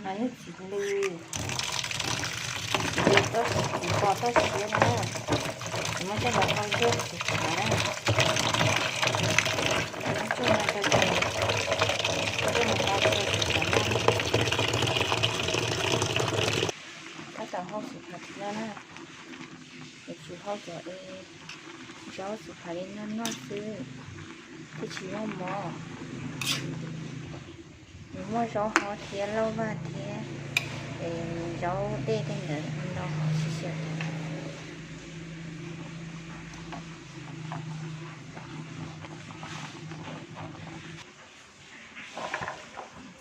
No yog txiv lws, txiv lws toj, txiv pos toj siab na. Kuv muab coj los hau zog txiv pos na. Muab tsuj no rau ces, tsuj no rau ces txiv pos na. Tab tom hau txiv pos thiab na. Kuv tsuas hau cov es zaub txiv pos li no noj xwb, twb tsis muaj mov. Nws muaj zaub hov thiab lauj vaj thiab, es zaub dej tej ntawd ntau hov tsis siav.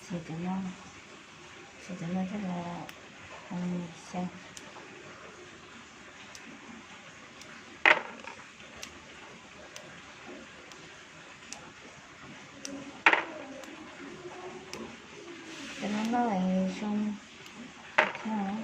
Txiav cov no, txiav cov no coj los xyaw. Cov no noj zoo thiab.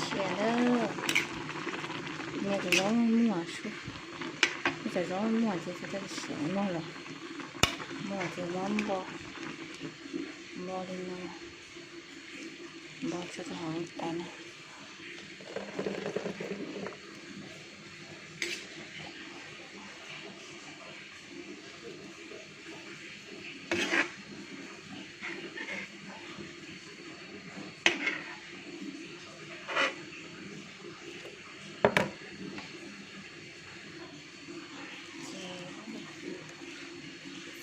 Siav lawm. Nws cov zaub muag, cov zaub muag ces txhob siav, muag lawm, muag ces muab npo, npo li no, npo tso rau hauv tais na.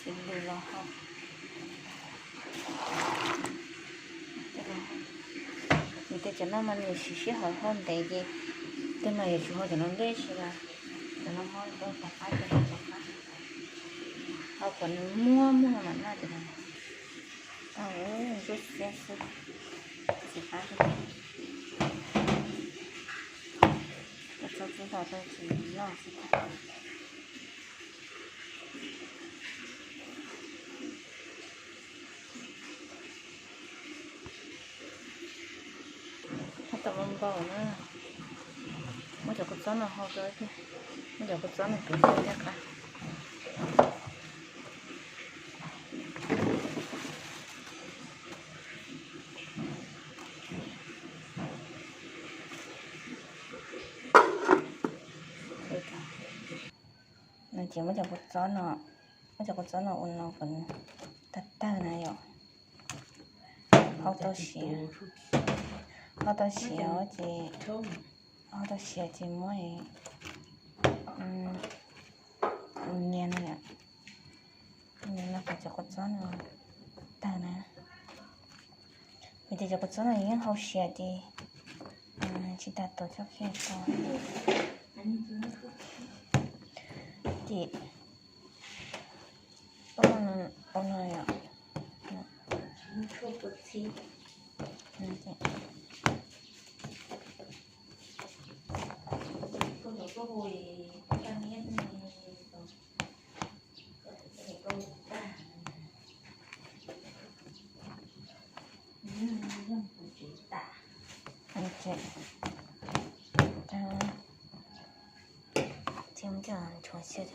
Ces txiv lws los hau. Nws tias cov no mas nws siv sij hawm hau ntev ces tej no yuav tsum hau cov no ntej tsis los cov no hau rau tom qab ces hau tom qab. Hau kom nws muag muag mam noj cov no. Ntsuab xiab xwb, tsis qab. Txhob txub tau tau tsis noj xwb. Tab tom npau npau na. Muab cov kua txob no hau rau thiab. Muab cov kua txob no tuav rau thiab qab. No ces muab cov kua txob no, muab cov kua txob no ua no kom tawg tawg na yom. Hau tau siav, hau tau siav ces, hau tau siav ces muab nyias no yom. Nyias no kom cov kua txob no tawg na. Vim tias cov kua txob no yeej hau siav ces tsis tas tus coj kiag tso. Ces ua no yom. Thiab cov nchuav xwb.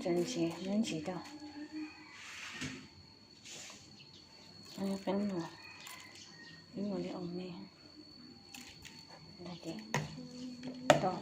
Txawm ntsis muab ntsis rau. Qeeb no, ib mus li ua me ntag ces tau.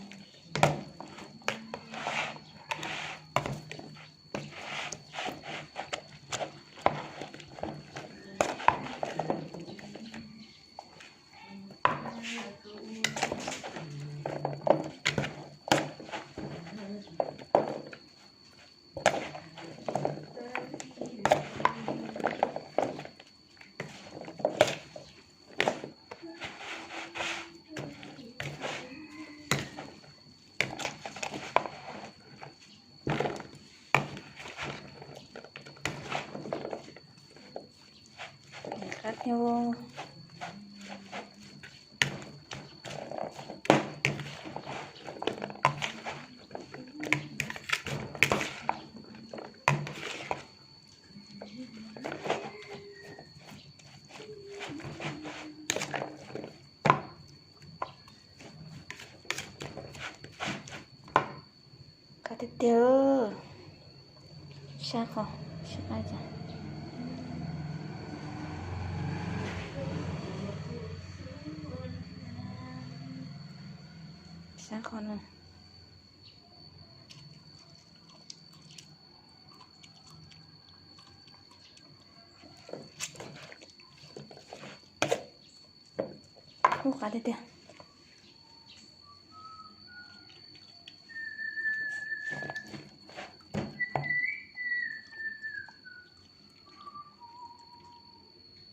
Qab tiag. Qab tiag tiag. Sab qhov, sab qab cas. Sab qhov no. Ub, qab tiag tiag.